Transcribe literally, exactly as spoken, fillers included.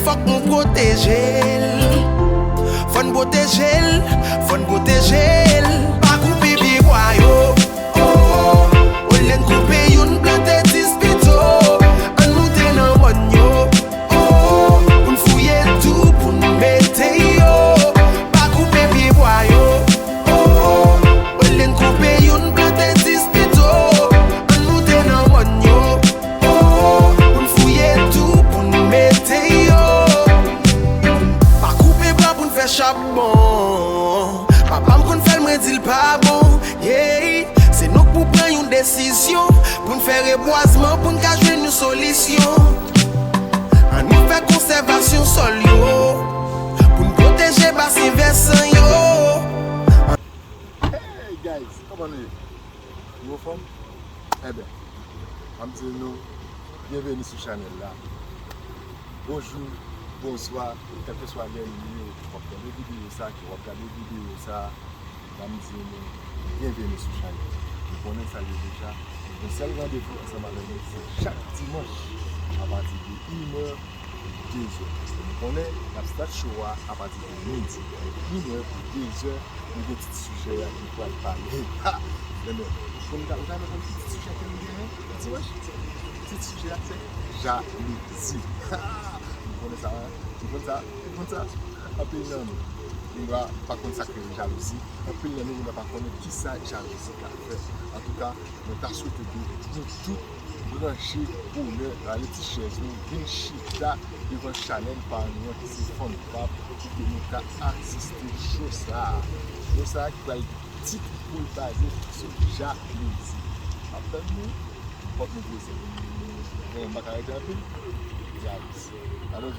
Fòk nou pwoteje l. Fò n pwoteje l. Fò n pwoteje l. Pa koupe pye bwa yo. Oh, olye n koupe youn, plante dis pito. Ann moute nan mòn yo. Oh, pou n fouye tou, pou n mete yo. Pa koupe pye bwa yo. Oh, olye n koupe youn, plante dis pito. Ann moute nan mòn yo. Oh, pou n fouye tou, pou n mete yo. Pa koupe bwa pou n fè chabon. Papa m konn fè l, mwen di l pa bon. Yeah. Se nou k pou pran yon desizyon, pou n fè rebwazman, pou n ka jwenn yon solisyon. Ann nou fè konsèvasyon sòl yo, pou n pwoteje basen vèsan yo. Hey guys, kòman nou ye? Nou anfòm? Enben, ann di nou, byenveni sou chanèl la. Bonjou, bonswa, kèlkeswa lè w ye, w ap gade videyo sa, ke w ap gade videyo sa, ann di nou, byenveni sou chanèl. Nou konnen sa l ye deja. Yon sèl randevou ansanm avèk nou, se chak dimanch, apati de inè, dezè. Paske nou konnen n ap start show a apati de midi. Inè pou dezè, nou gen ti sijè a ki pral pale. Ha! Enben, pou nou ta, ou ta renmen konn ki ti sijè ke nou genyen dimanch? Ti sijè a se jalouzi. Ha! Nou konnen sa, hein? Nou konn sa, nou konn sa. Anpil nan nou, nou pa konn sa k rele jalouzi. Anpil nan nou, nou pa konnen kisa jalouzi ka fè. Antouka, mwen ta swete ke nou tout branche bonè, rale ti chèz nou, vin chita devan chanèl pa nou an ki se Fun Pop, pou ke nou ka asiste show sa a. Show sa a ki pral tit pou l baze sou jalouzi. Ap tann nou, fòk nou prezan. Bon, m pa ka rete anpil. Jalouzi. Alò,